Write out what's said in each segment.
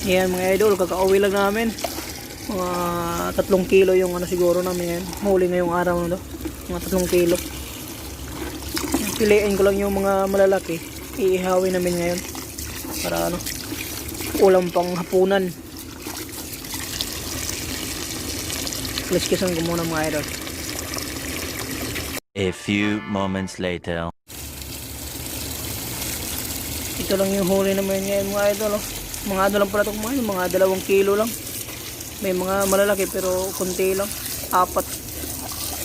Yan mga idol, kakauwi lang namin. Mga 3 kilo yung ano siguro namin ngayon. Huli ngayong araw na to. Mga 3 kilo. Piliin ko lang yung mga malalaki. Iihawin namin ngayon. Para ano, ulam pang hapunan. Kliskisan ko muna mga idol. A few moments later. Ito lang yung huli naman ngayon mga idol. Oh. Mga ano lang pala ito kumain, mga 2 kilo lang. May mga malalaki pero konti lang. 4.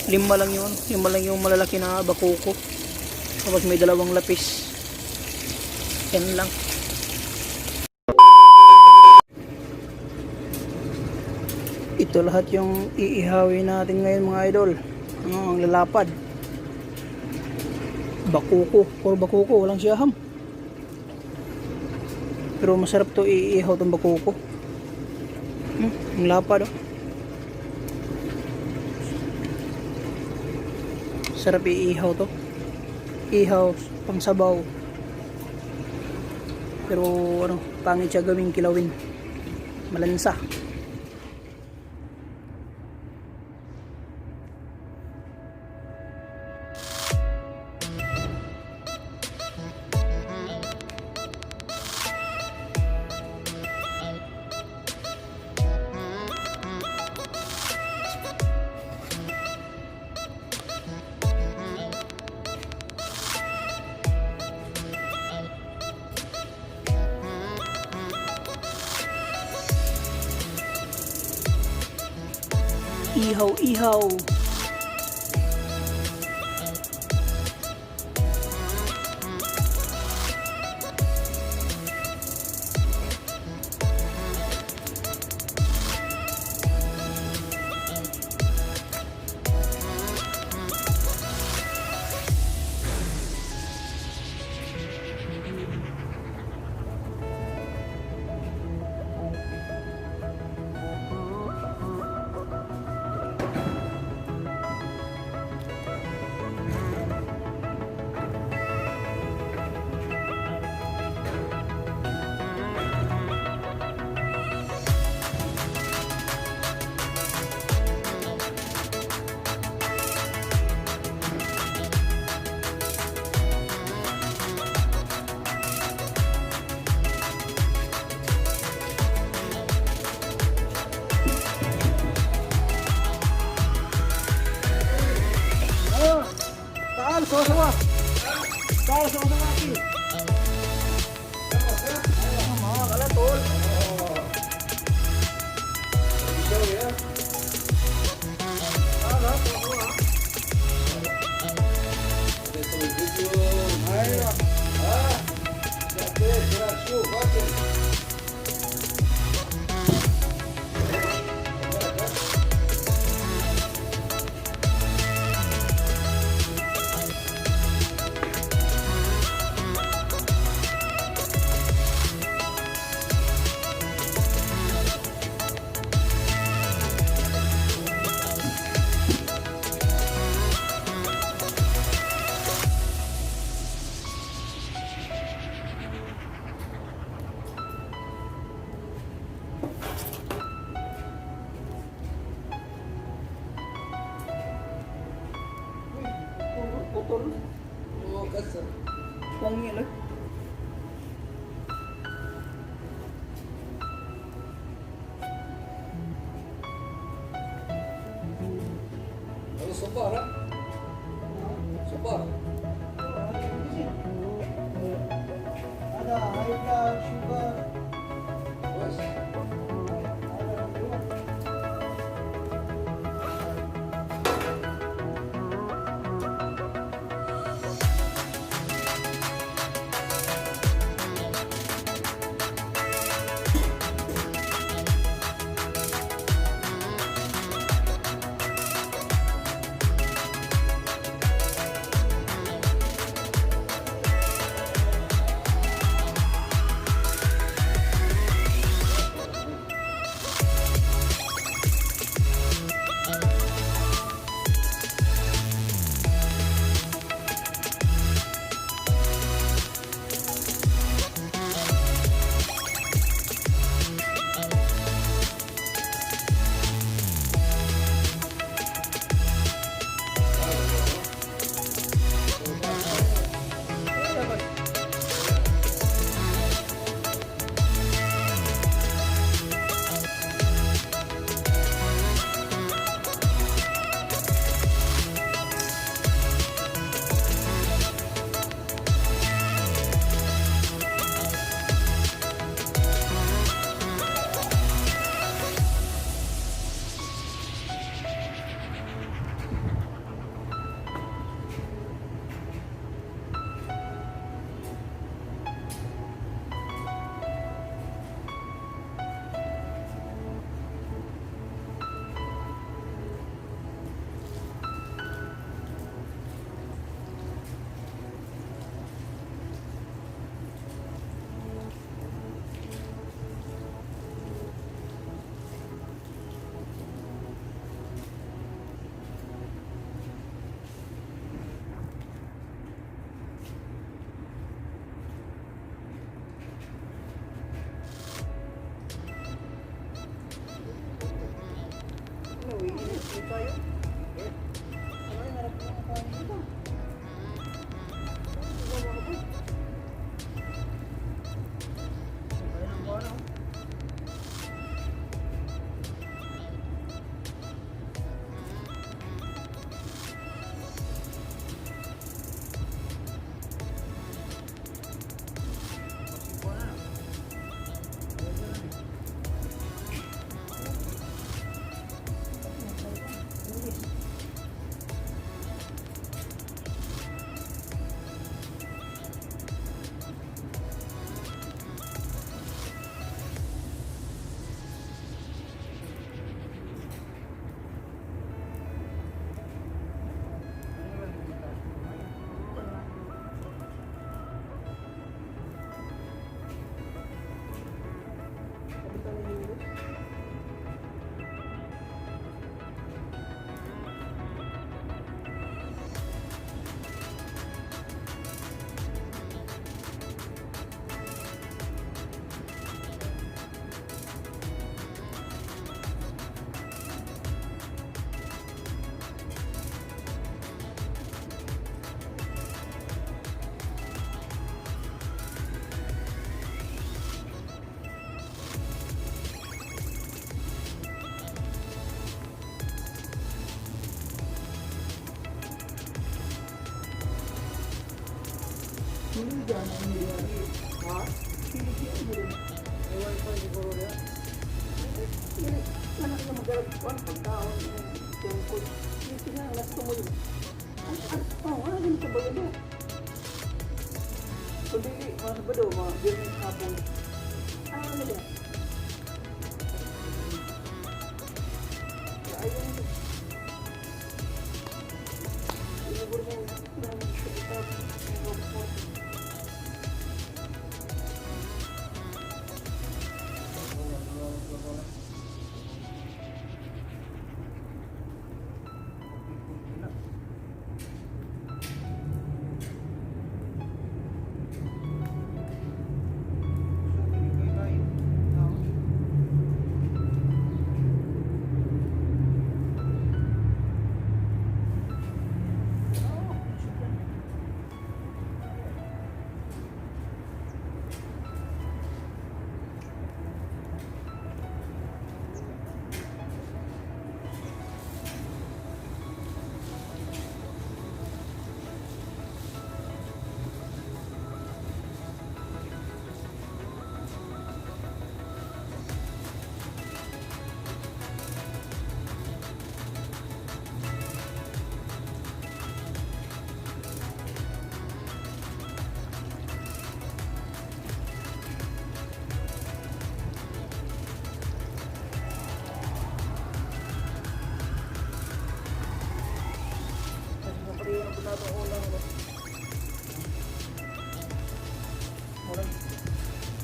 5 lang yun. 5 lang yung malalaki na bakuko. Tapos may 2 lapis. Yan lang. Ito lahat yung iihawin natin ngayon mga idol. Ano, ang lalapad. Bakuko. Puro bakuko. Walang siyaham. Pero masarap to iihaw tong bakuko. Ang lapad oh. Sarap iihaw to. Ihaw, pangsabaw. Pero ano, pangit siya gawing kilawin. Malansa. Ihaw, ihaw. تعال سوا سوا تعال سوا سوا Putol. Wangi lah. هذا صبار ها؟ صبار هذا هاي بلاد شوجر. كويس.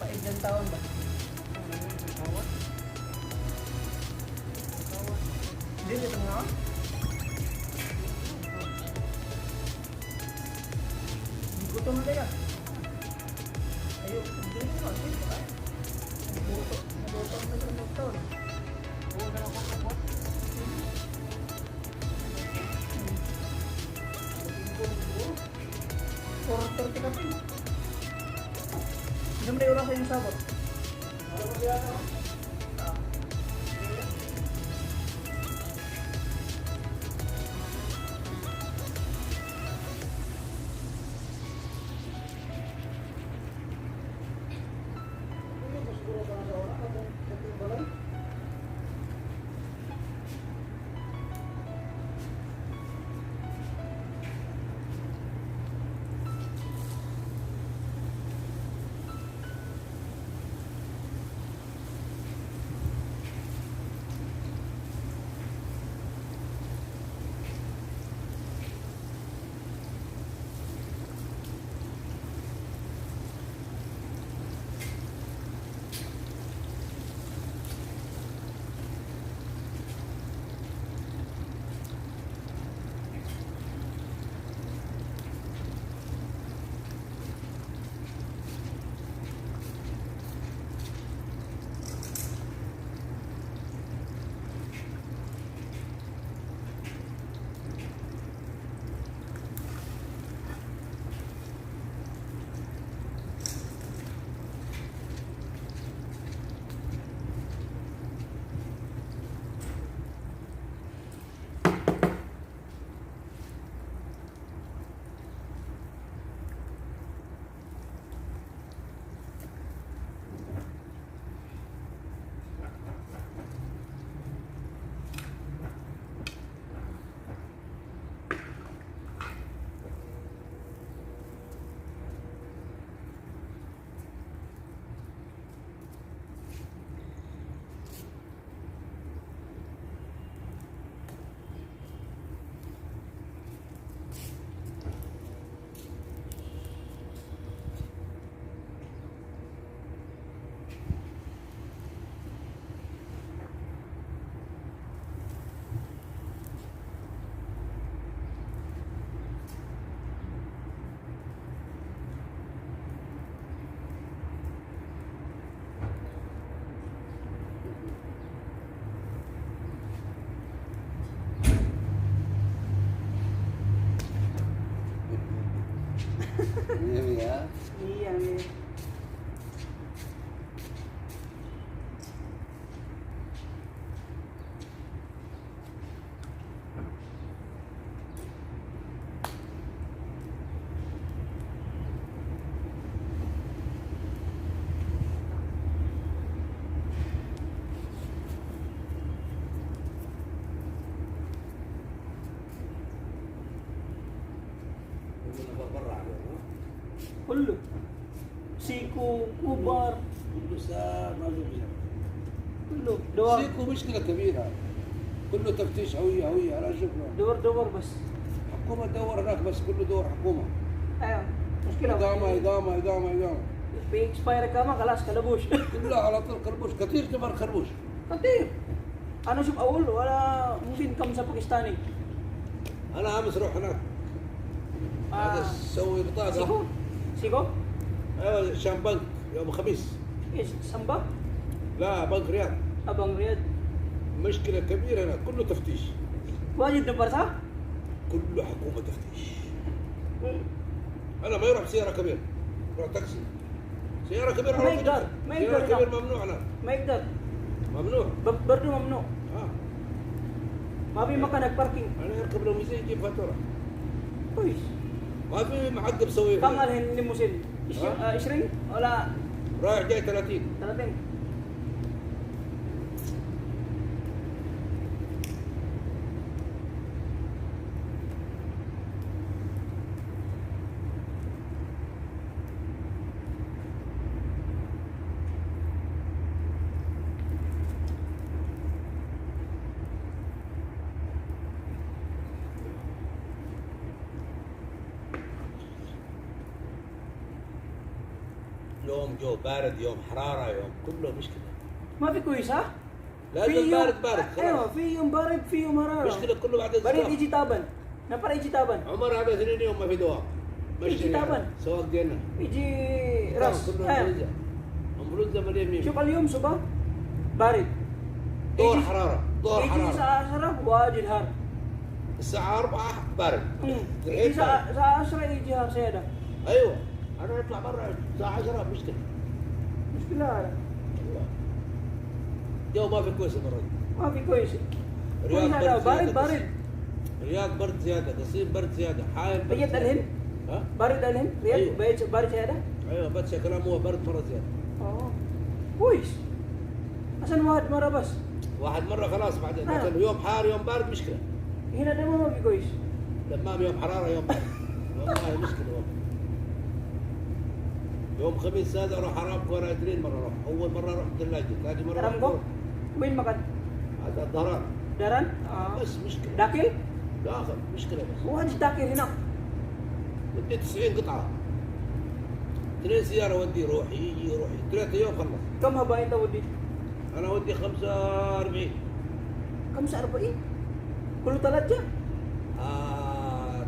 Paiglan taon ba? Hindi, ito nga. Gutom na kaya. Ayun, hindi na, hindi na. Gutom, gutom na sa taon. 4:30 ka pa eh. Isang may oras yung sabot. Ah. كله سيكو كوبار كله سار ما في مشكلة. كله دوار. سيكو مشكلة كبيرة، كله تفتيش هوية هوية. أنا أشوف دور دور بس. حكومة تدور هناك بس، كله دور حكومة. ايوه مشكلة. إقامة إقامة إقامة إقامة. في expire إقامة خلاص كلبوش. كلها على طول كربوش، كثير تمر كربوش. كثير. أنا أشوف أول ولا ممكن خمسة باكستاني. أنا أمس روح هناك. هذا سوي بطاقة. سيكو سيكو. أيوه شام بنك يوم الخميس. إيش سامبا؟ لا بنك رياض. بنك رياض. مشكلة كبيرة هناك، كله تفتيش. واجد نفر صح؟ كله حكومة تفتيش. أنا ما يروح بسيارة كبيرة، يروح تاكسي. سيارة كبيرة ما يقدر، ما يقدر. سيارة كبيرة ممنوع هناك. ما يقدر. ممنوع. برضه ممنوع. ما في مكان parking. أنا يركب ليموزين يجيب فاتورة. كويس. ما في معقب سوي. كم الحين ليموزين؟ 20 ولا؟ رايح جاي 30. 30. يوم جو بارد، يوم حرارة، يوم كله مشكلة. ما في كويس ها؟ لازم بارد بارد خلاص. ايوه في يوم بارد في يوم حرارة. مشكلة كله بعد الزكام. بارد يجي تابن، نفر يجي تابن. عمر هذا 2 يوم ما في دوام. يجي تابن. سواق ديالنا. يجي راس. كله انفلونزا. انفلونزا مليان ميم. شوف اليوم صباح بارد. دور حرارة، دور حرارة. يجي الساعة 10 واجد هار. الساعة 4 بارد. يجي الساعة 10 يجي هار سيادة. ايوه. أنا أطلع برا الساعة 10 مشكلة. مشكلة هذا. جو ما في كويس المرة دي. ما في كويس. رياض برد بارد بارد. رياض برد زيادة، قصيم برد زيادة، حايل برد. بيت الهند؟ ها؟ بارد الهند؟ رياض أيوه. بيت بارد زيادة؟ أيوه بس كلام هو برد مرة زيادة. كويس. عشان واحد مرة بس. واحد مرة خلاص بعدين، لكن يوم حار يوم بارد مشكلة. هنا دمام ما في كويس. دمام يوم حرارة يوم بارد. والله مشكلة والله. يوم خميس هذا اروح ارامكو، انا 2 مرة اروح، اول مرة اروح الثلاجة، ثاني مرة ارامكو؟ وين مكان؟ هذا الظهران. دهران؟ بس مشكلة. داخل؟ داخل مشكلة بس. واجد داخل هنا. ودي 90 قطعة. 2 سيارة ودي روح يجي يروح، 3 يوم خلص. كم هبا انت ودي؟ انا ودي 45. 45؟ كله ثلاجة؟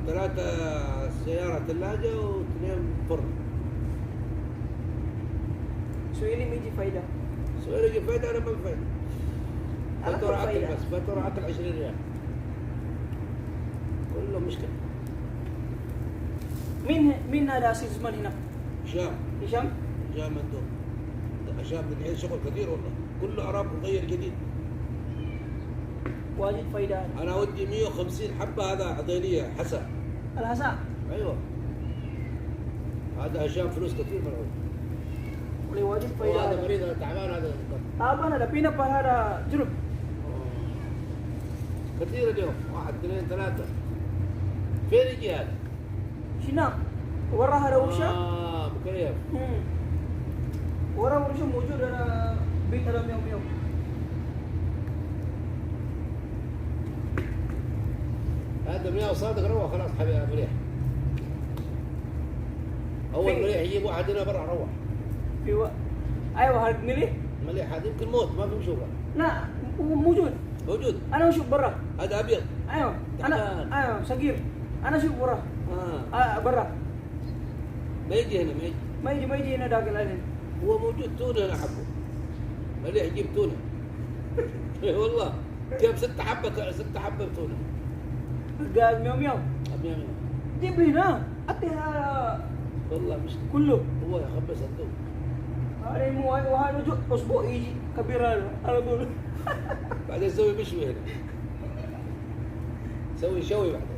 3 سيارة ثلاجة و2 فرن. سويلي ما يجي فايدة. سويلي يجي فايدة، أنا ما في فايدة. فاتورة عقل بس، فاتورة عقل 20 ريال. كله مشكلة. مين هذا سيزمان هنا؟ هشام. هشام؟ هشام مندوب. هشام من الحين شغل كثير والله، كله أرامكو مغير جديد. واجد فايدة. أنا ودي 150 حبة هذا عضيلية حسا. الحسا؟ أيوه. هذا هشام فلوس كثير ملعوب. واجد فايدة. هذا مريض، هذا تعبان، هذا تعبان، هذا بينا هذا جرب. كثير اليوم، 1 2 3. فين يجي هذا؟ هنا ورا هذا ورشة. مكيف. ورا ورشة موجود أنا بيت هذا يوم يوم. هذا مياه صادق روح خلاص حبيبي مريح. أول مريح يجيب واحد هنا برا روح. في ايوه هذا مليح. مليح هذا يمكن موت ما في مشوفه. لا موجود. موجود. انا اشوف برا. هذا ابيض. ايوه انا ايوه صغير. انا اشوف برا. برا. ما يجي هنا، ما يجي. ما يجي، ما يجي هنا داخل العين. هو موجود تونه هنا حبه. مليح يجيب تونه. والله جاب 6 حبه، 6 حبه تونه. قال ميو ميو. ميو ميو. جيب هنا اعطيها والله مش كله. هو يخبي صندوق. هذا مو وهذا اسبوع يجي كبير هذا على طول. بعدين سوي مشوي هنا. سوي شوي بعدين.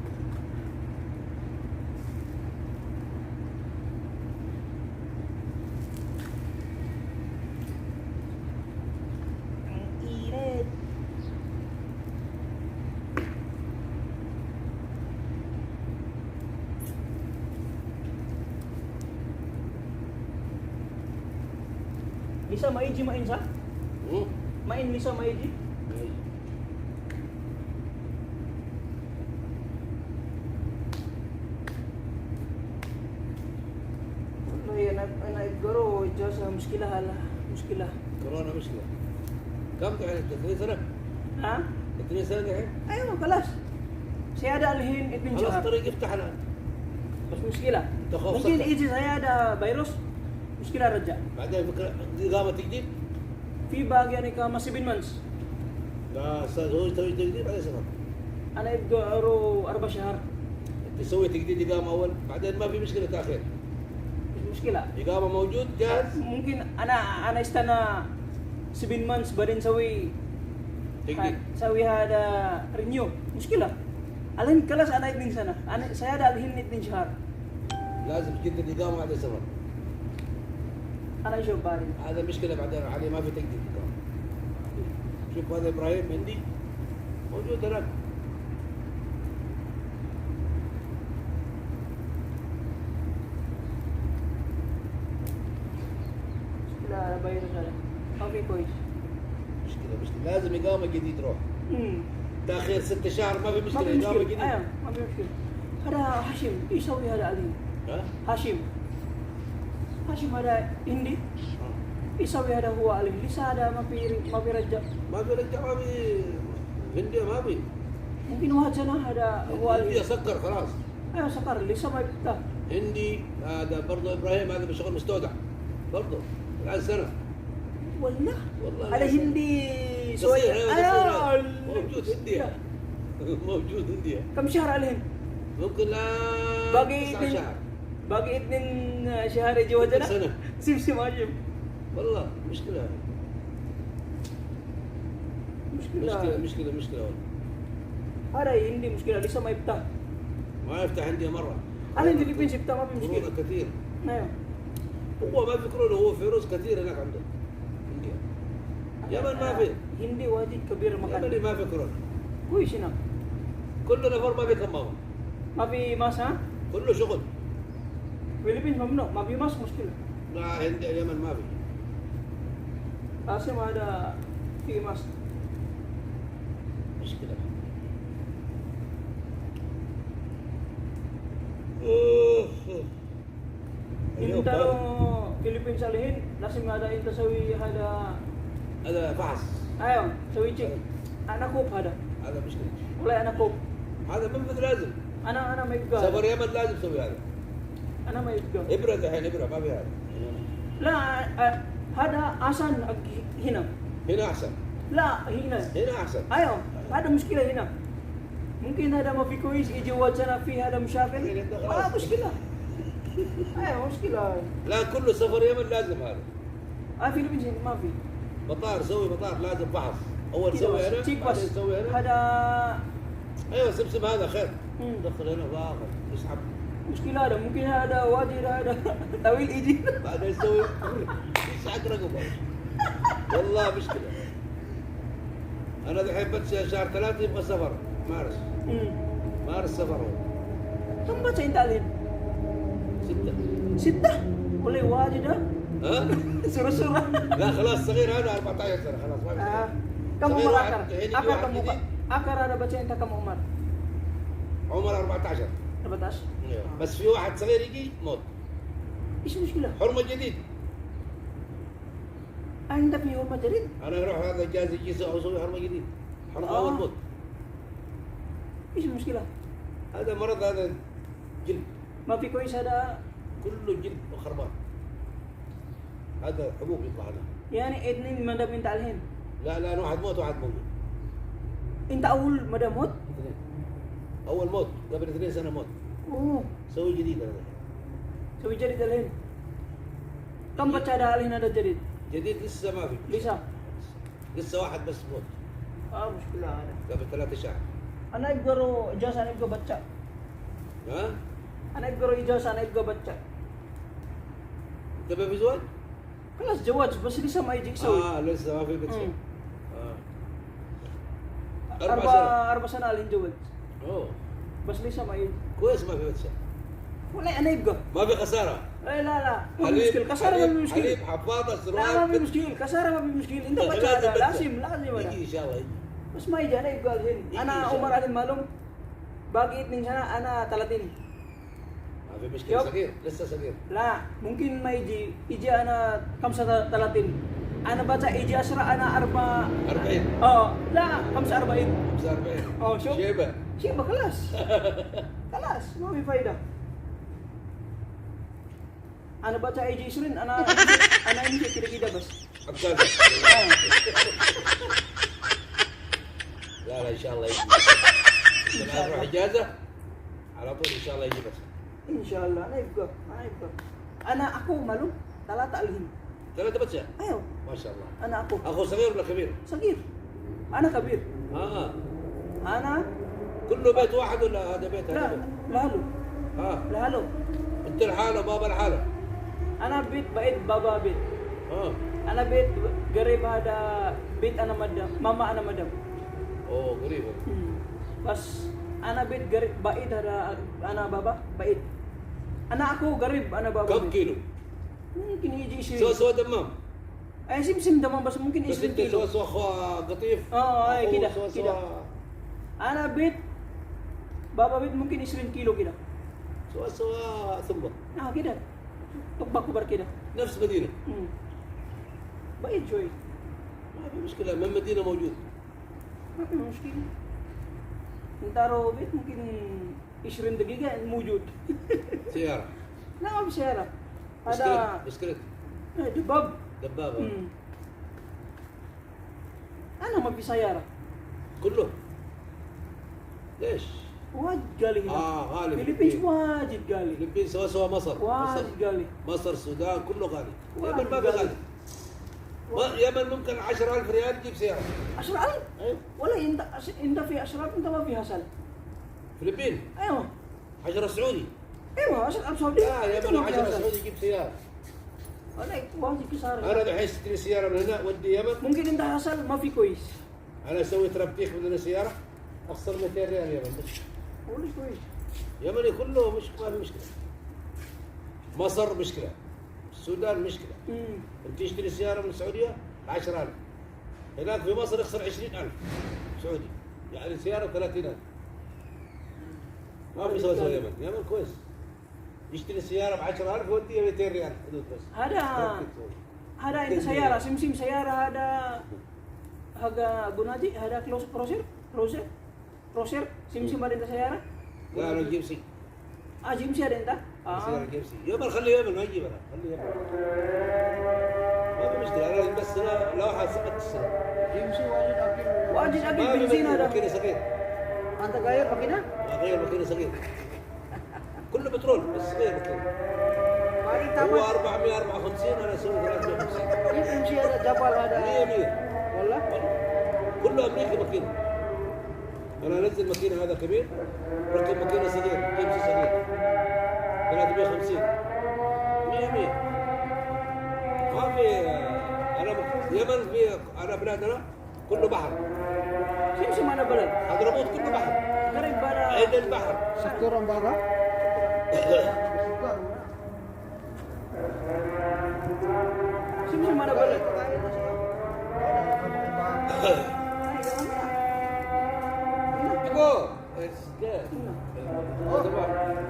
لسه ما يجي ما انسى مم. ما ان لسه ما يجي. ما يجي. والله انا ابقرو جوزها مشكلة هلا مشكلة. كورونا مشكلة. كم دحين انت؟ 2 سنة؟ ها؟ 2 سنة دحين؟ ايوه خلاص. سيادة الحين 2 خلاص شهر. الطريق يفتح الان. بس مشكلة. أنت خوف ممكن سكر. يجي سيادة فيروس مشكلة رجع. بعدين فكرة اقامه تجديد؟ في باقي يعني كما 7 months. لا استاذ هو يسوي تجديد بعدين سفر. انا ابقى ارو 4 شهر. انت تسوي تجديد اقامه اول بعدين ما في مشكلة تاخير. مش مشكلة. اقامه موجود جاهز ممكن انا استنى 7 months بعدين سوي تجديد. سوي هذا renew مشكلة. الحين خلاص انا 2 سنة. انا سيادة الحين 2 شهر. لازم تجدد اقامه بعدين سفر. انا اشوف بعدين. هذا مشكلة بعدين عليه ما في تجديد اقامه. شوف هذا ابراهيم هندي موجود هناك. مشكلة فيروس هذا. ما في كويس. مشكلة لازم اقامه جديد روح. تاخير 6 شهر ما في ما مشكلة في اقامه مشكلة. جديد. ايوه ما في مشكلة. هذا هاشم ايش يسوي هذا الحين؟ ها؟ هاشم هاشم هذا هندي يسوي هذا هو الحين لسه هذا ما في رجع. ما في رجع ما في هندي ما في. ممكن واحد سنة هذا هو هندي الحين. سكر خلاص. ايوه سكر لسه ما يفتح. هندي هذا برضه ابراهيم هذا بشغل مستودع برضه الان سنة. والله والله هذا لسه. هندي قصير، شوية. أيوة، ايوه قصير. موجود هندي موجود هندي. كم شهر الحين؟ ممكن لا باقي 9 اثنين شهر. باقي 2 شهر يجي وجهنا. سنة. سمسم هاشم. والله مشكلة مشكلة. مشكلة مشكلة مشكلة والله. هذا هندي مشكلة لسه ما يفتح. ما يفتح عندي مرة. انا الفلبين يفتح ما في مشكلة. كورونا كثير. ايوه. هو ما في كورونا هو فيروس كثير هناك عنده. هندي. يمن ما في. هندي واجد كبير مكان. يمني ما في كورونا. كويس هناك. كل نفر ما في كمامه. ما في mask ها؟ كله شغل. فلبين ممنوع ما في mask مشكلة. لا هند اليمن ما في. لازم هذا في mask. مشكلة. أوه. اليوم انت بارد. لو فلبين الحين لازم هذا انت سوي هذا. هذا فحص. ايوه سوي check. انا كوب هذا. هذا مشكلة. والله انا كوب. هذا منفذ لازم. انا ما يبقى. سفر يمن لازم تسوي هذا. انا ما يبقى. ابره دحين ابره ما في هذا. لا هذا احسن هنا. هنا احسن. لا هنا. هنا احسن. ايوه هذا مشكلة هنا. ممكن هذا ما في كويس يجي وجهنا في هذا مشاكل. الحين أنت خلاص. آه مشكلة. ايوه مشكلة. لا كله سفر يمن لازم هذا. فلبين ما في. مطار سوي مطار لازم فحص. اول كده سوي بس. هنا check بعدين بس. سوي هنا. هذا ايوه سمسم هذا خير. دخل هنا فاخر يسحب. مشكلة هذا ممكن هذا واجد هذا طويل يجي. بعدين يسوي يسحق رقبة. والله مشكلة. انا دحين بس شهر 3 يبغى سفر مارس. مارس سفر هو. كم بس انت الحين؟ 6. 6؟ والله واجد ها؟ ها؟ سرة سرة. لا خلاص صغير هذا 14 سنة خلاص ما في آه. مشكلة. كم صغير عمر واحد، أكر؟ الحين يجي أكر واحد كم عمر؟ جديد. أكر هذا بس أنت كم عمر؟ عمر 14. 14. بس في واحد صغير يجي موت. ايش المشكلة؟ حرمة جديد. أنت في حرمة جديد؟ انا اروح هذا الجهاز يجي اسوي حرمة جديد. حرمة اول موت. ايش المشكلة؟ هذا مرض هذا جلد. ما في كويس هذا. كله جلد وخربان. هذا حبوب يطلع هذا. يعني اثنين مدام انت الحين. لا لا واحد موت واحد موجود. انت اول مدام موت؟ اثنين. اول موت قبل 2 سنة موت. اوه سوي جديد هذا. سوي جديد الحين. كم بچا ada الحين هذا جديد؟ جديد لسه ما في. لسه. لسه واحد بس موت. مشكلة هذا. قبل 3 شهر. انا يقدروا إجازة انا يبغى بچا. ها؟ انا يقدروا إجازة انا يبغى بچا. انت ما في زواج؟ خلاص جواز بس لسه ما يجيك سوي. لسه ما في بتسوي. 4 أربع سنة. 4 سنة الحين جواز. أوه. بس لسه ما يجي. كويس ما في بتسوي. والله انا يبغى. ما في خسارة. إيه لا لا ما في حليب مشكلة، كسارة ما في حليب مشكلة. حليب حفاضه لا ما سروال في مشكلة، كسارة ما في مشكلة. انت لازم بتشارة بدك. لازم لازم هذا. يجي ان شاء الله يجي. بس ما يجي انا يبقى الحين. يجي انا إن شاء عمر الله. علي معلوم باقي 2 سنة انا 30. ما في مشكله. يب. صغير لسه صغير. لا ممكن ما يجي، يجي انا 35. انا بتا يجي 10 انا 4 40. لا 45. 45. شوف. شيبه. شيبة خلاص. خلاص ما في فايدة. أنا baca يجي 20 أنا أمشي كده كده بس. عكازة. لا لا ان شاء الله يجي. لما اروح اجازه على طول ان شاء الله يجي بس. إن شاء الله أنا يبقى أنا يبقى. أنا أخو معلوم ثلاثة الحين. ثلاثة بس أيوه. ما شاء الله. أنا أخو. اخو صغير ولا كبير؟ صغير. أنا كبير. أنا كله بيت واحد ولا هذا بيت هذا لا بيت؟ لهالو. لهالو. انت لحاله بابا لحاله. أنا بيت بيت بابا بيت. أنا بيت قريب هذا بيت أنا مدام ماما أنا مدام. اوه قريب. بس أنا بيت قريب بعيد هذا أنا بابا بعيد. أنا أخو قريب أنا بابا. كم بيت. كيلو؟ ممكن يجي 20. سوا سوا دمام. أي سمسم دمام بس ممكن بس 20 انت كيلو. سوا سوا قطيف. أي أخوه كده، سوا كده. سوا. أنا بيت بابا بيت ممكن 20 كيلو كده. سوا سوا ثم. كده. طبق كبر كده. نفس مدينة. بعيد شوي. ما في مشكلة، من مدينة موجود. ما في مشكلة. انت رو بيت ممكن 20 دقيقة موجود. سيارة. لا ما في سيارة. هذا بسكليت. دباب. دبابة. أنا ما في سيارة. كله. ليش؟ واجد غالي هنا. غالي. فلبينز واجد غالي. الفلبين سوا سوا مصر. واجد غالي. مصر السودان كله غالي. واجد اليمن ما في غالي. غالي. اليمن ممكن 10,000 ريال تجيب سيارة. 10,000؟ أيوه. ولا انت في 10,000 انت ما في حصل. فلبين. ايوه. 10 سعودي. ايوه 10,000 سعودي. لا أنت اليمن ما في 10 حصل. سعودي يجيب سيارة. ولا واجد كسارة. انا دحين اشتري سيارة من هنا ودي يمن. ممكن انت حصل ما في كويس. انا اسوي تربتيخ من هنا سيارة اخسر 200 ريال يمن بس. ولا كويس. يمني كله مش ما في مشكلة. مصر مشكلة. السودان مشكلة. انت تشتري سيارة من السعودية 10,000. هناك في مصر يخسر 20,000 سعودي. يعني سيارة 30,000. ما في سوا سوا اليمن، اليمن كويس. يشتري سيارة ب 10,000 ويوديها 200 ريال حدود بس. هذا انت سيارة سمسم سيارة هذا هذا بنادي هذا كلوز كروسر كروسر كروسر سمسم هذا انت سيارة؟ لا انا جيمسي. جيمسي هذا انت؟ سيارة جيمسي. يمن خليه يمن ما يجيب انا، خليه يمن. ما في مشكلة انا بس لوحة سقط السنة. جيمسي واجد اكل. واجد اكل بنزين هذا. ماكينة صغير. انت غير ماكينة؟ ما غير ماكينة صغير. كله بترول بس صغير ماكينة. هو 454 انا اسوي 350. كيف يمشي هذا جبل هذا؟ 100 100. والله؟ كله امريكي ماكينة. انا انزل ماكينة هذا كبير، ركب ماكينة صغير، جيمسي صغير. 350. 100 100. ما في انا اليمن في انا بلادنا كله بحر. سمسم انا بلد. حضرموت كله بحر. قريب بلد. عين البحر. سكرا برا. سمسم انا بلد. أبو.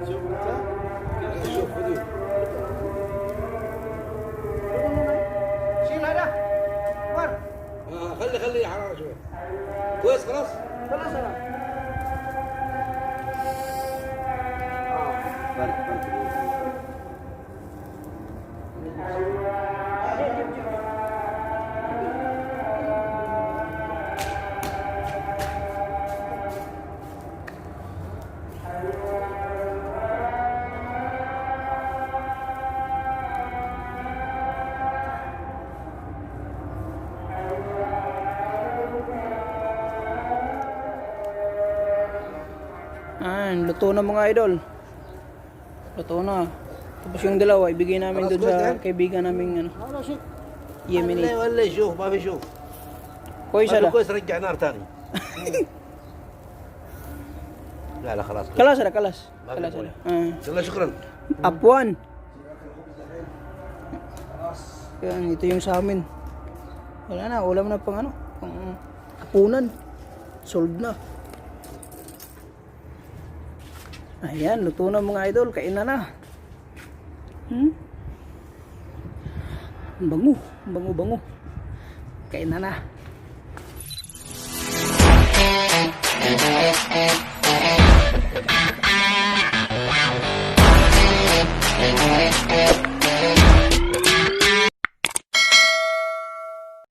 شوف شوف فيديو. شيل هذا. ور. خلي حرارة شوي. كويس خلاص؟ خلاص أنا. Ayan, luto na mga idol. Luto na. Tapos yung dalawa, ibigay namin doon sa kaibigan naming ano, Yemeni. ولا يشوف ما في شوف. كويس هذا. كويس رجع نار ثاني. لا لا خلاص. خلاص هذا خلاص. ما في خلاص موية. هذا. يلا شكرا. عفوا. Ayan, ito yung sa amin. Wala na, ulam na pang ano, pang hapunan. Solved na. Ayan, luto na mga idol, kain na na. Ang bango, ang bango, bango. Kain na na.